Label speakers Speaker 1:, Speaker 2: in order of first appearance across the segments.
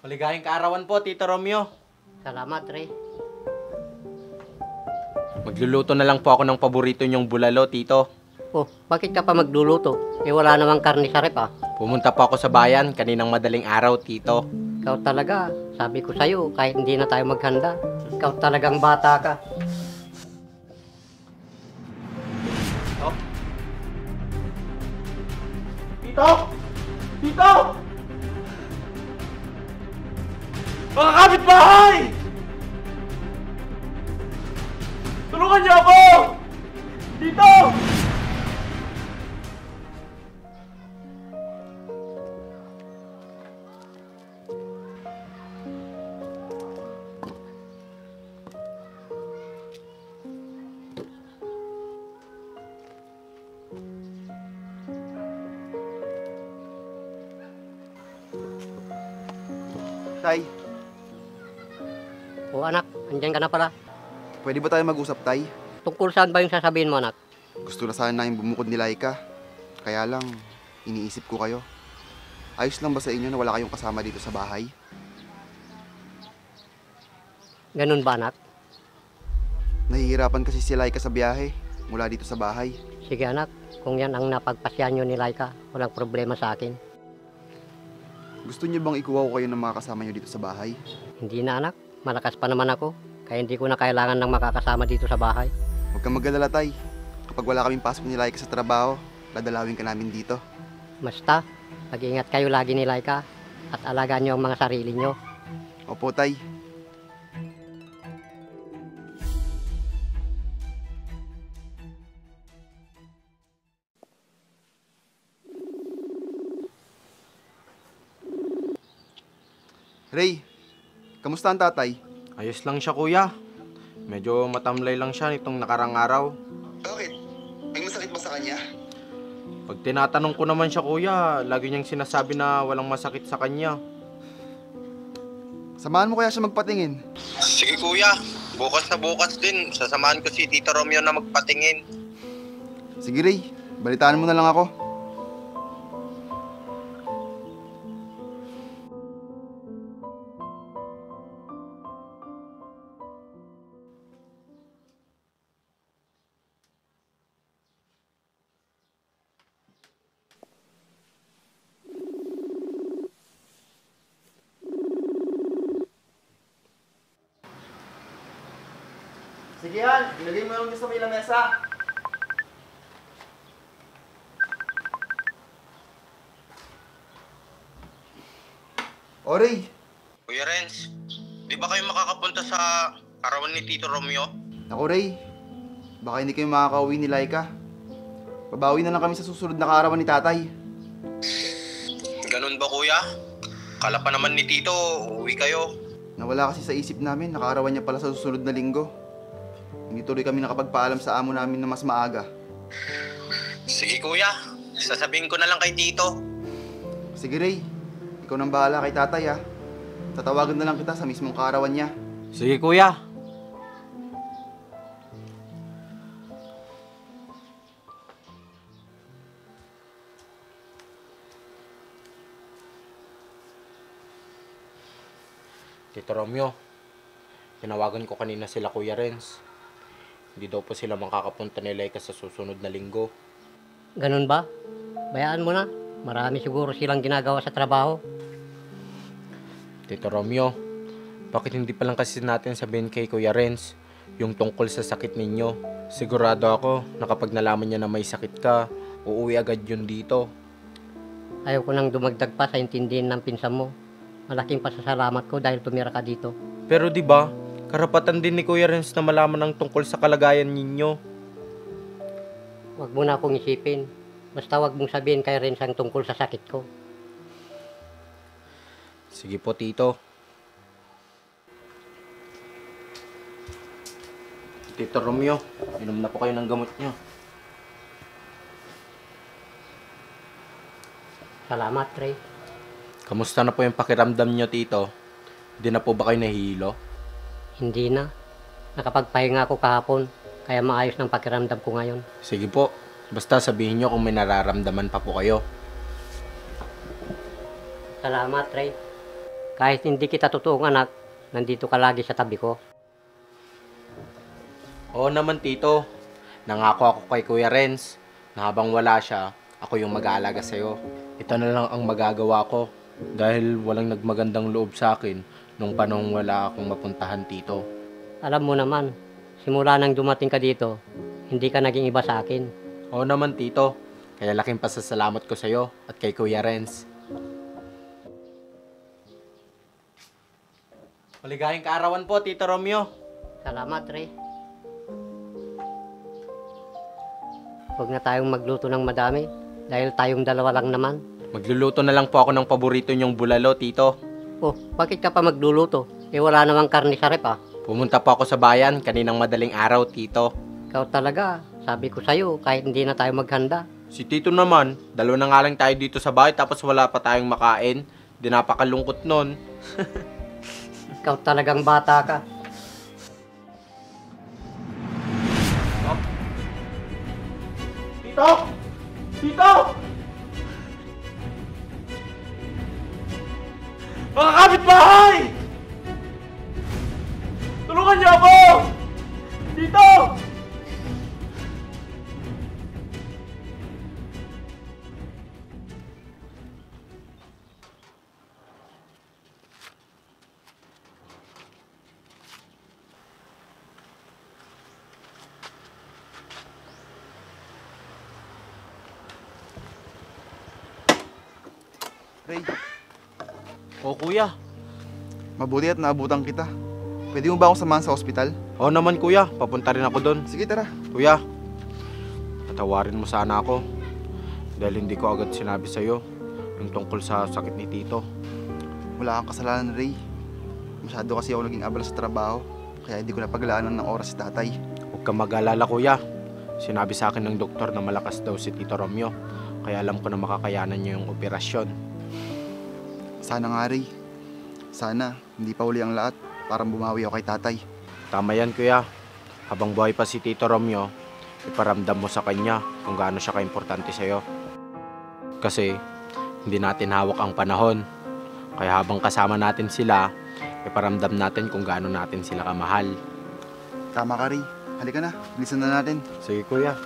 Speaker 1: Maligayang kaarawan po, Tito Romeo.
Speaker 2: Salamat, Ray.
Speaker 1: Magluluto na lang po ako ng paborito niyong bulalo, Tito.
Speaker 2: Oh, bakit ka pa magluluto? Eh, wala namang karne sa rep, ah.
Speaker 1: Pumunta po ako sa bayan kaninang madaling araw, Tito.
Speaker 2: Ikaw talaga, sabi ko sa'yo, kahit hindi na tayo maghanda, ikaw talagang bata ka.
Speaker 1: Tito? Tito! Tito! Mga kapitbahay! Tulungan niyo ako! Tito!
Speaker 3: Tay,
Speaker 2: O anak, andyan ka na pala.
Speaker 3: pwede ba tayo mag-usap, Tay?
Speaker 2: Tungkol saan ba yung sasabihin mo, anak?
Speaker 3: Gusto na sana namin bumukod ni Laika. Kaya lang, iniisip ko kayo. Ayos lang ba sa inyo na wala kayong kasama dito sa bahay?
Speaker 2: Ganun ba, anak?
Speaker 3: Nahihirapan kasi si Laika sa biyahe mula dito sa bahay.
Speaker 2: Sige, anak. Kung yan ang napagpasyan nyo ni Laika, walang problema sa akin.
Speaker 3: Gusto niyo bang ikuha ko kayo ng mga kasama niyo dito sa bahay?
Speaker 2: Hindi na, anak. Malakas pa naman ako. Kaya hindi ko na kailangan ng makakasama dito sa bahay.
Speaker 3: Huwag kang mag-alala, Tay. Kapag wala kaming pasok ni Laika sa trabaho, dadalawin ka namin dito.
Speaker 2: Basta, mag-ingat kayo lagi ni Laika at alagaan nyo ang mga sarili nyo.
Speaker 3: Opo, Tay. Ray, kamusta ang tatay?
Speaker 1: Ayos lang siya, kuya. Medyo matamlay lang siya nitong nakarang araw.
Speaker 3: Bakit? May masakit ba sa kanya?
Speaker 1: Pag tinatanong ko naman siya, kuya, lagi niyang sinasabi na walang masakit sa kanya.
Speaker 3: Samahan mo kaya siya magpatingin?
Speaker 4: Sige kuya, bukas na bukas din. Sasamahan ko si Tito Romeo na magpatingin.
Speaker 3: Sige, Ray. Balitaan mo na lang ako. Sige yan, ilagay mo lang dyan sa may lamesa. O Ray,
Speaker 4: Kuya Renz, di ba kayo makakapunta sa karawan ni Tito Romeo?
Speaker 3: ako Ray, baka hindi kayo makakauwi ni Laika. Babawi na lang kami sa susunod na kaarawan ni tatay.
Speaker 4: Ganun ba kuya? Kala pa naman ni Tito, uuwi kayo.
Speaker 3: Nawala kasi sa isip namin, nakaarawan niya pala sa susunod na linggo. Hindi tuloy kami nakapagpaalam sa amo namin na mas maaga.
Speaker 4: Sige kuya, sasabihin ko na lang kay Tito.
Speaker 3: Sige Ray, ikaw nang bahala kay tatay ha. Tatawagan na lang kita sa mismong kaarawan niya.
Speaker 1: Sige, kuya. Tito Romeo, tinawagan ko kanina sila Kuya Renz. Hindi daw po sila makakapunta ni Laika sa susunod na linggo.
Speaker 2: Ganun ba? Bayaan mo na. Marami siguro silang ginagawa sa trabaho.
Speaker 1: Tito Romeo, bakit hindi pa lang kasi natin sabihin kay Kuya Renz yung tungkol sa sakit ninyo? Sigurado ako na kapag nalaman niya na may sakit ka, uuwi agad yun dito.
Speaker 2: Ayaw ko nang dumagdag pa sa intindihin ng pinsan mo. Malaking pasasalamat ko dahil tumira ka dito.
Speaker 1: Pero di ba, karapatan din ni Kuya Renz na malaman ang tungkol sa kalagayan ninyo.
Speaker 2: Huwag mo na akong isipin. Basta huwag mong sabihin kay Renz ang tungkol sa sakit ko.
Speaker 1: Sige po, Tito. Tito Romeo, inom na po kayo ng gamot niyo.
Speaker 2: Salamat, Ray.
Speaker 1: Kamusta na po yung pakiramdam niyo, Tito? Hindi na po ba kayo nahihilo?
Speaker 2: Hindi na. Nakapagpahinga ako kahapon, kaya maayos ng pakiramdam ko ngayon.
Speaker 1: Sige po, basta sabihin niyo kung may nararamdaman pa po kayo.
Speaker 2: Salamat, Ray. Kahit hindi kita totoong anak, nandito ka lagi sa tabi ko.
Speaker 1: Oo naman, Tito. Nangako ako kay Kuya Renz na habang wala siya, ako yung mag-aalaga sa'yo. Ito na lang ang magagawa ko dahil walang nagmagandang loob sa akin nung panahong wala akong mapuntahan, Tito.
Speaker 2: Alam mo naman, simula nang dumating ka dito, hindi ka naging iba sa akin.
Speaker 1: Oo naman, Tito. Kaya laking pasasalamat ko sa'yo at kay Kuya Renz. Maligayang kaarawan po, Tito Romeo.
Speaker 2: Salamat, Ray. Huwag na tayong magluto ng madami dahil tayong dalawa lang naman.
Speaker 1: Magluluto na lang po ako ng paborito niyong bulalo, Tito.
Speaker 2: Oh, bakit ka pa magluluto? Eh wala namang karne sa rep ah.
Speaker 1: Pumunta po ako sa bayan kaninang madaling araw, Tito.
Speaker 2: Ikaw talaga, sabi ko sa'yo, kahit hindi na tayo maghanda.
Speaker 1: Si Tito naman, dalawa na nga lang tayo dito sa bahay tapos wala pa tayong makain. Di napakalungkot nun.
Speaker 2: Ikaw talagang bata ka.
Speaker 1: Tito! Tito! Mga kapitbahay! Tulungan niyo ako! Tito!
Speaker 3: Ray,
Speaker 1: O kuya.
Speaker 3: mabuti at naabutan kita. Pwede mo ba akong samahan sa ospital?
Speaker 1: Oo naman kuya, papunta rin ako doon.
Speaker 3: Sige, tara.
Speaker 1: Kuya, patawarin mo sana ako. Dahil hindi ko agad sinabi sa'yo yung tungkol sa sakit ni Tito.
Speaker 3: Wala kang kasalanan, Ray. Masyado kasi ako naging abala sa trabaho. Kaya hindi ko napaglaanan ng oras si tatay.
Speaker 1: Huwag kang mag-alala kuya. Sinabi sa akin ng doktor na malakas daw si Tito Romeo. Kaya alam ko na makakayanan niya yung operasyon.
Speaker 3: Sana nga, Ray. Sana hindi pa uli ang lahat para bumawi ako kay tatay.
Speaker 1: Tama yan kuya. Habang buhay pa si Tito Romeo, iparamdam mo sa kanya kung gaano siya kaimportante sa'yo. Kasi hindi natin hawak ang panahon. Kaya habang kasama natin sila, iparamdam natin kung gaano natin sila kamahal.
Speaker 3: Tama ka, Ray. Halika na. Bilisan na natin.
Speaker 1: Sige kuya.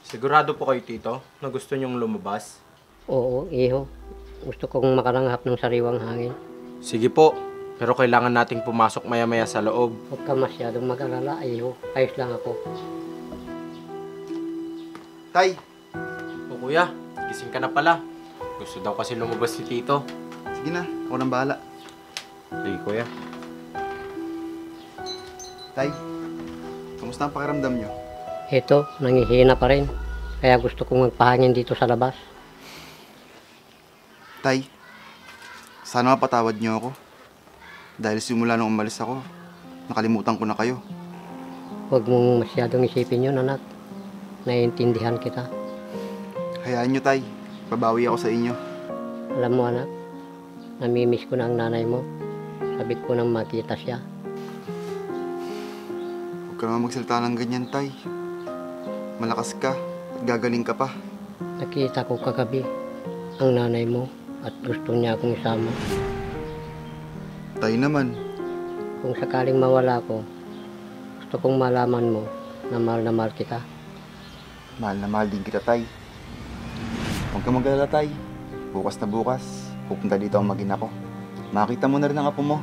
Speaker 1: Sigurado po kayo, Tito, na gusto niyong lumabas?
Speaker 2: Oo, iho. Gusto kong makalanghap ng sariwang hangin.
Speaker 1: Sige po, pero kailangan nating pumasok maya-maya sa loob.
Speaker 2: Huwag ka masyadong mag-alala, iho. Ayos lang ako.
Speaker 3: Tay!
Speaker 1: O kuya, gising ka na pala. Gusto daw kasi lumabas si Tito.
Speaker 3: Sige na. Ako nang bahala.
Speaker 1: Sige kuya.
Speaker 3: Tay, kamusta ang pakiramdam niyo?
Speaker 2: Ito, nangihina pa rin. Kaya gusto kong magpahangin dito sa labas.
Speaker 3: Tay, sana mapatawad niyo ako. Dahil simula nung umalis ako, nakalimutan ko na kayo.
Speaker 2: Huwag mong masyadong isipin yun, anak. Naiintindihan kita.
Speaker 3: Hayaan niyo, Tay. Babawi ako sa inyo.
Speaker 2: Alam mo, anak, namimiss ko na ang nanay mo. Sabik ko nang makita siya.
Speaker 3: Huwag ka naman magsalita ng ganyan, Tay. Malakas ka at gagaling ka pa.
Speaker 2: Nakita ko kagabi ang nanay mo at gusto niya akong isama.
Speaker 3: Tay naman,
Speaker 2: Kung sakaling mawala ko, gusto kong malaman mo na mahal kita.
Speaker 3: mahal na mahal din kita, Tay. Huwag ka mag-alala, Tay. Bukas na bukas, pupunta dito ang mag-ina ko. Makita mo na rin ang apo mo.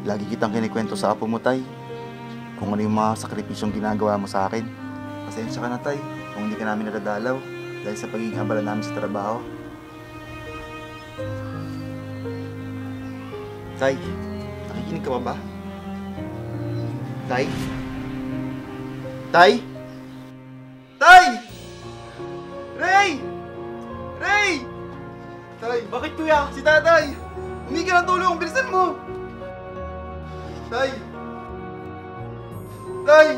Speaker 3: Lagi kitang kinikwento sa apo mo, Tay. Kung ano yung mga sakripisyong ginagawa mo sa akin. Pasensya ka na, Tay, kung hindi ka namin nadadalaw dahil sa pagiging abala namin sa trabaho. Tay, nakikinig ka pa ba? Tay? Tay? Tay! Ray! Ray! Tay!
Speaker 1: Bakit kuya?
Speaker 3: Si tatay! Humingi ka ng tulong! Bilisan mo! Tay! Tay!